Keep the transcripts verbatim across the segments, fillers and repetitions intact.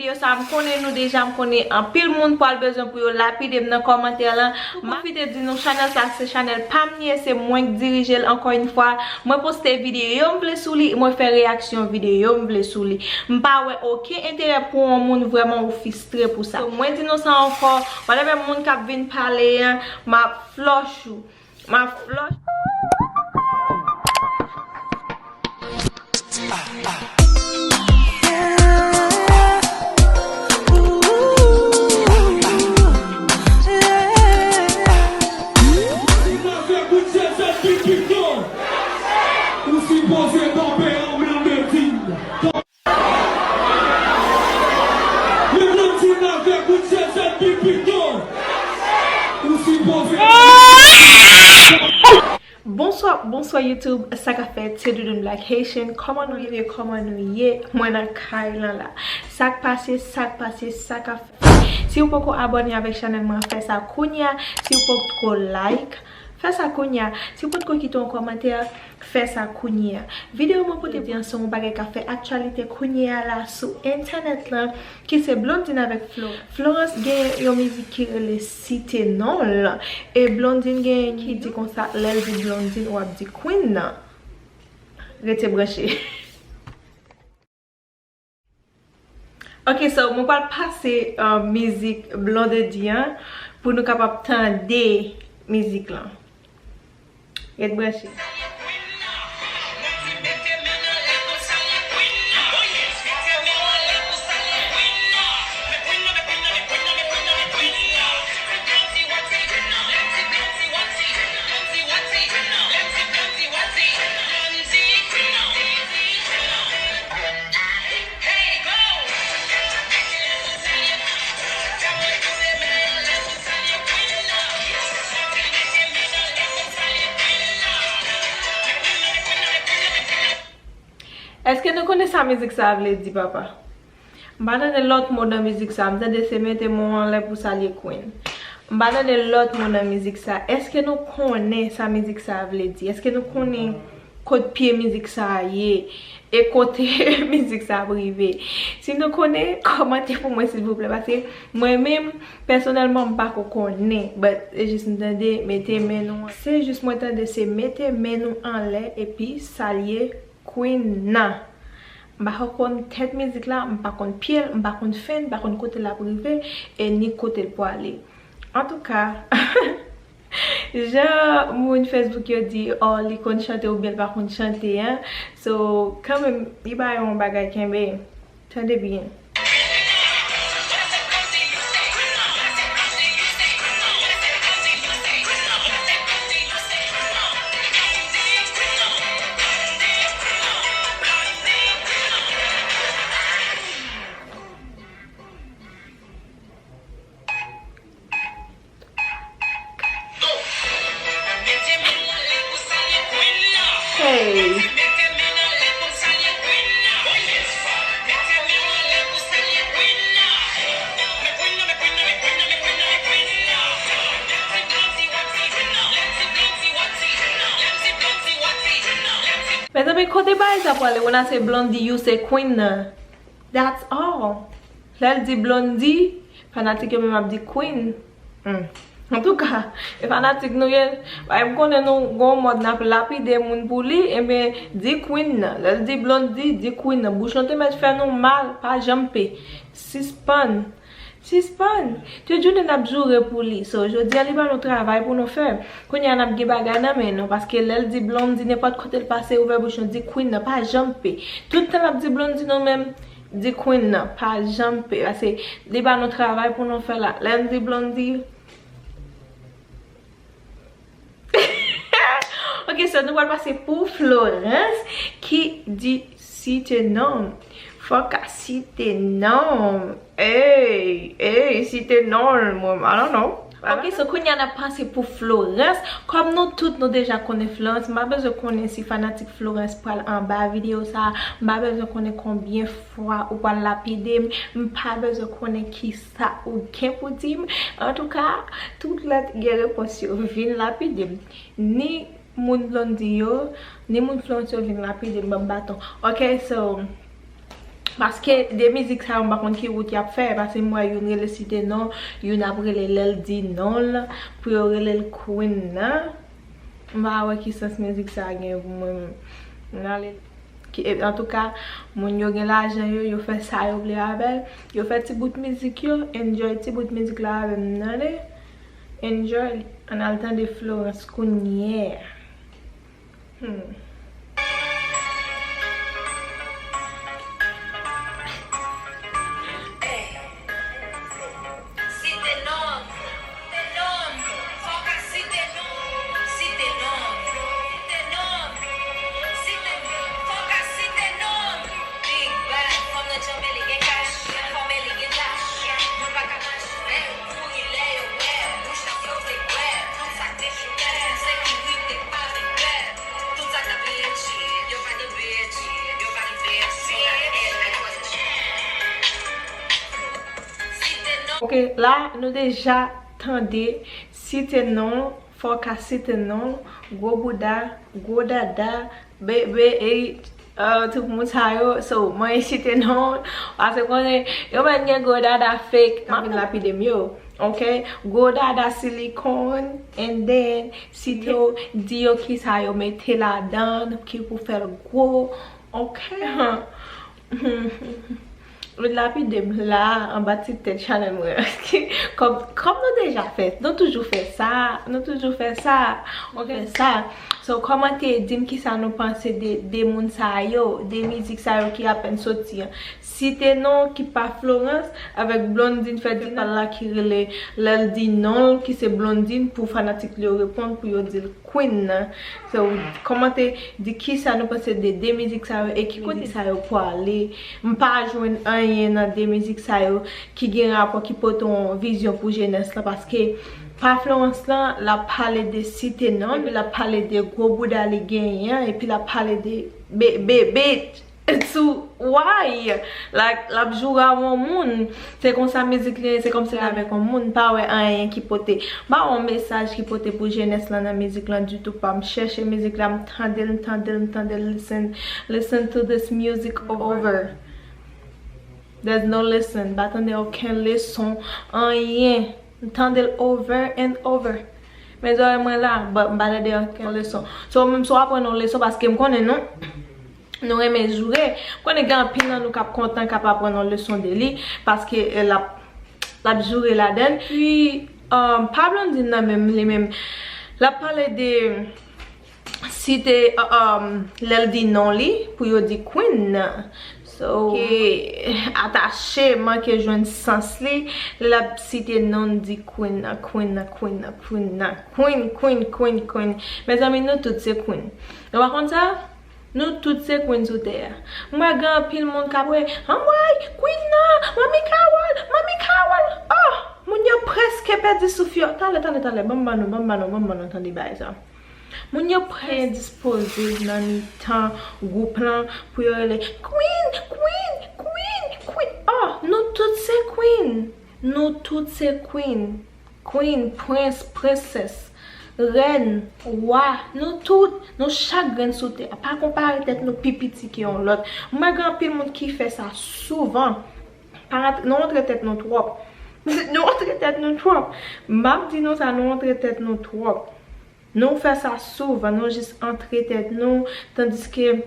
Videyo sa, m konnen nou deja, m konnen anpil moun pral bezwen pou yo lapide m nan kòmantè lan. M pwofite di nou chanèl sa se chanèl pa m li ye, se mwen k dirije l ankò yon fwa. Mwen poste videyo m vle sou li, mwen fè reyaksyon videyo m vle sou li. M pa wè okenn enterè pou yon moun vrèman ou fistre pou sa. So, mwen di nou sa ankò, whatever moun k ap vin pale an, m ap flòch ou. M ap flòch. Ou sipoze kanpe an Blondedy. Mwen Blondedy avèk ou Jason ki pito. Ou sipoze. Bonswa, bonswa YouTube, sa k ap fèt? Se Doudoune Black Haitian. Kòman nou ye? Kòman nou ye? Mwen nan kay lan la. Sa k pase, sa k pase, sa k ap fèt? Si w poko abòne avèk chanèl mwen, fè sa kounye a. Si w poko like, fè sa kounye a. Si w potko kite yon kòmantè, fè sa kounye a. Videyo mwen pote pou nou se yon bagay k ap fè aktyalite kounye a la sou entènèt lan, ki se Blondine avèk Florence. Florence gen yon mizik ki rele Site Non l, e Blondine gen ki di konsa, lè l di Blondine, w ap di Queen nan. Rete branche. Ok, so mwen pral pase, uh, mizik Blondedy an pou nou kapab tande mizik lan. Ret branche. Èske nou konnen sa mizik sa a vle di, papa? M pa tande lòt mo nan mizik sa a. M tande se mete men w anlè pou salye Queen. M pa tande lòt mo nan mizik sa a. Èske nou konnen sa mizik sa a vle di? Èske nou konnen kot pye mizik sa a ye? E kote mizik sa ap rive? Si nou konnen, kòmante pou mwen silvouplè, paske mwen menm, pèsonèlman, m pako konnen, but se jis m tande mete men nou an. Se jis mwen tande se mete men nou anlè epi salye Queen nan. M pako konn tèt mizik la, m pa konn pye l, m pa konn fen l, m pa konn kote l ap rive, e ni kote l pwale. Antouka, jan moun Facebook yo di, oh, li konn chante oubyen l pa konn chante an. So, kanmenm, li pa yon bagay kenbe. Tande byen. Hey. Mezanmi, kote bagay sa pwale? Ou nan se Blondedy, ou se Queen nan. That's all. Lè l di Blondedy, fanatik yo menm ap di Queen. Hmm. Antouka, e fanatik nou ye. Bay, m konnen nou gon mòd n ap lapide moun pou li, ebyen, di Queen nan. Lè l di Blondedy, di Queen nan. Bouch lan te mèt fè nou mal, pa janm pe. Sispann. Sispann. Tout jounen n ap joure pou li. So, jodi a, li ba nou travay pou nou fè. Kounye a, n ap gen bagay nan men nou. Paske lè l di Blondedy, nenpòt kote l pase, ouvè bouch nou, di Queen nan, pa janm pe. Tout tan n ap di Blondedy, nou menm, di Queen nan, pa janm pe. Paske li ba nou travay pou nou fè la. Lè n di Blondedy, Ok, so nou pral pase pou Florence ki di site non. Fòk a site non. Ey, ey, site non mwen, I don't know. Ok, so kounye a n ap pase pou Florence. Kòm nou tout nou deja konnen Florence, m pa bezwen konnen si fanatik Florence pral anba videyo sa. M pa bezwen konnen konbyen fwa ou pral lapide m. M pa bezwen konnen ki sa ou gen pou di m. Antouka, tout lè gen repons yo vin lapide m. Ni moun Blondedy yo, ni moun Florence yo vin lapide m, ban m baton. Ok, so, Paske de mizik sa yo, m pa konn ki wout y ap fè. Paske m wè youn rele Site Non, youn ap rele Lè l di non l, pou yo rele l Queen nan. M pa wè ki sans mizik sa gen pou mwen. M ale. Ki, e, antouka, moun yo gen lajan yo, yo fè sa yo vle avè l. Yo fè ti bout mizik yo, enjoy ti bout mizik la avè m nan, ale. Enjoy. Ann al tande Florence kounye a. Hmm. Site non, site non, fò w ka site non, site non, site non, site, fò w ka site non. Big bag, fanm nan djanbe li gen kach, fòme li gen tach, moun pa ka match, bèl kouri lè yo wè, bouch nan yo vle kwè, tout sa k te chou bèl, sekirite pa vin pè, tout sa k ap vin etchi, yo pa ni B H, yo pa ni B H, se la haine, I wasn't sure. Ok, la, nou deja tande Site Non, fò w ka site non, gwo bouda, gwo dada, bebe, e, e, tout moun sa yo, so, mwen site non, paske konnen, yo mèt gen gwo dada fake, m ap vin lapide m yo, ok? Gwo dada silikòn, and then, site yo, di yo kisa yo mete ladan, ki pou fè l gwo, ok? Vin lapide m la, anba ti tèt chanèl mwen. Kòm, kòm nou deja fè, nou toujou fè sa, nou toujou fè sa, nou fè sa. So, kòmante, di m kisa nou panse de, de moun sa yo, de mizik sa yo ki apèn soti an. Site non ki pa Florence avèk Blondine Ferdinand la ki rele Lè l di non l, ki se Blondine, pou fanatik li yo reponn, pou yo di l Queen nan. So, kòmante, di kisa nou panse de de mizik sa yo e ki kote sa yo pwale. M pa jwenn anyen nan de mizik sa yo ki gen rapò, ki pote yon vizyon pou jenès lan, paske pa Florence lan, l ap pale de Site Non, l ap pale de gwo bouda li genyen an, epi l ap pale de be-, be-, bitch. Sou, why? Like, l ap joure a yon moun. Se konsa mizik li ye, se kòmsi l avèk yon moun. M pa wè anyen ki pote. M pa wè yon mesaj ki pote pou jenès lan nan mizik lan ditou. Pa m chèche mizik la, m tande l, m tande l, m tande l. Listen, listen to this music over. There's no listen. M pa tande okenn leson, anyen. M tande l over and over. Men zòrèy mwen la, but m pa tande okenn leson. So, menm si w aprann yon leson, paske m konnen nou, nou renmen joure. M konnen gen anpil nan nou k ap kontan, k ap aprann yon leson de li, paske, eh, l ap, l ap joure ladan l. Pi, um, pa Blondine nan menm, li menm, l ap pale de, site, uh, um, lè l di non li, pou yo di Queen nan. So, ke atache, manke jwenn sans li, lè l ap site non, di Queen nan, Queen nan, Queen nan, Queen nan, Queen, Queen, Queen, Queen. Mezanmi, nou tout se Queen. Nou pa konn sa? Nou tout se Queen sou tè a. M wè gen anpil moun k ap wè, anmwey, Queen nan, Manmi Carole, Manmi Carole. Oh, moun yo prèske pèdi souf yo. Talè, talè, talè, ban m ban nou, ban m ban nou, ban m ban nou tande bagay sa. Moun yo prèske dispoze nan mitan gwoup lan pou yo rele, Queen, Queen, Queen, Queen. Oh, nou tout se Queen. Nou tout se Queen. Queen, prens, prensès, rèn, wa, nou tout, nou chak grenn sou tè a. Pa konpare tèt nou pi piti ke yon lòt. M wè gen anpil moun ki fè sa souvan. Pa rantre, nou rantre tèt nou twòp. Nou rantre tèt nou twòp. M ap di nou sa, nou rantre tèt nou twòp. Nou fè sa souvan, nou jis antre tèt nou, tandiske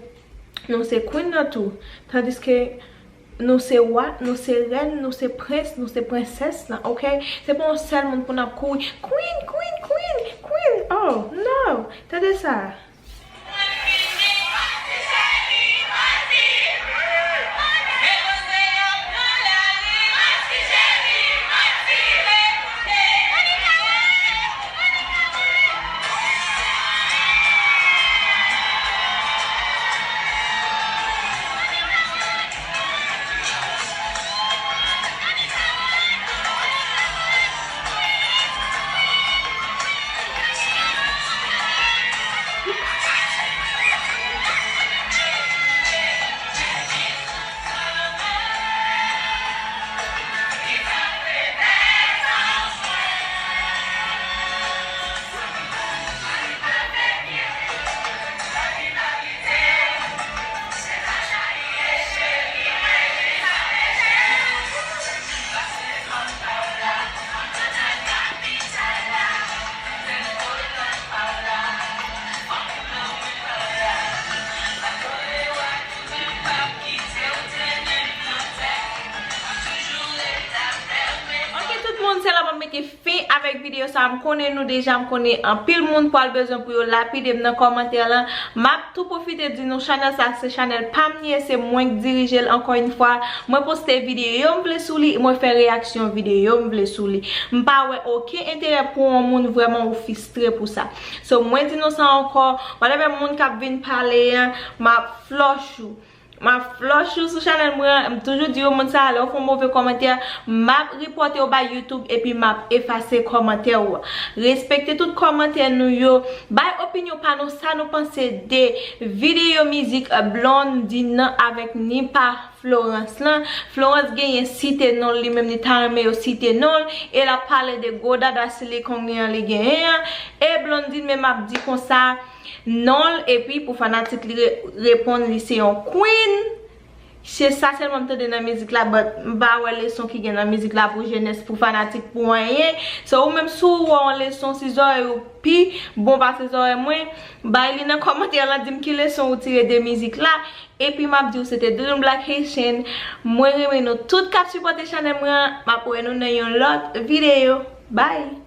nou se Queen nan tou. Tandiske nou se wa, nou se rèn, nou se prens, nou se prensès lan, ok? Se pa yon sèl moun pou n ap kouri, Queen, Queen, Queen, Queen. Oh, no! Tande sa. Ki fen avèk videyo sa, m konnen nou deja, m konnen anpil moun pral bezwen pou yo lapide m nan kòmantè lan. M ap tou pwofite di nou chanèl sa se chanèl pa m li ye, se mwen k dirije l ankò yon fwa. Mwen poste videyo m vle sou li, mwen fè reyaksyon videyo m vle sou li. M pa wè okenn enterè pou yon moun vrèman ou fistre pou sa. So mwen di nou sa ankò, whatever moun k ap vin pale an, m ap flòch ou. M ap flòch ou sou chanèl mwen an. M toujou di yo moun sa a, lè w fè yon move kòmantè, m ap ripòte w bay YouTube epi m ap efase kòmantè ou a. Respekte tout kòmantè nou yo. Bay opinyon pa nou, sa nou panse de videyo mizik Blondine nan avèk Nipa Florence lan. Florence genyen site non l, li menm li ta renmen yo site non l, e l ap pale de gwo dada silikon li an li genyen an. E Blondine menm ap di konsa, non l, epi pou fanatik li re- reponn li se yon queen. Se sa sèlman m tande nan mizik la, but m pa wè leson ki gen nan mizik la pou jenès, pou fanatik, pou anyen. So ou menm si w wè yon leson, si zòrèy ou pi bon pase zòrèy mwen, bay li nan kòmantè lan, di m ki leson ou tire de mizik la. Epi m ap di w se te Doudou Black Haitian. Mwen renmen nou tout k ap sipòte chanèl mwen an. M ap wè nou nan yon lòt videyo. Bye!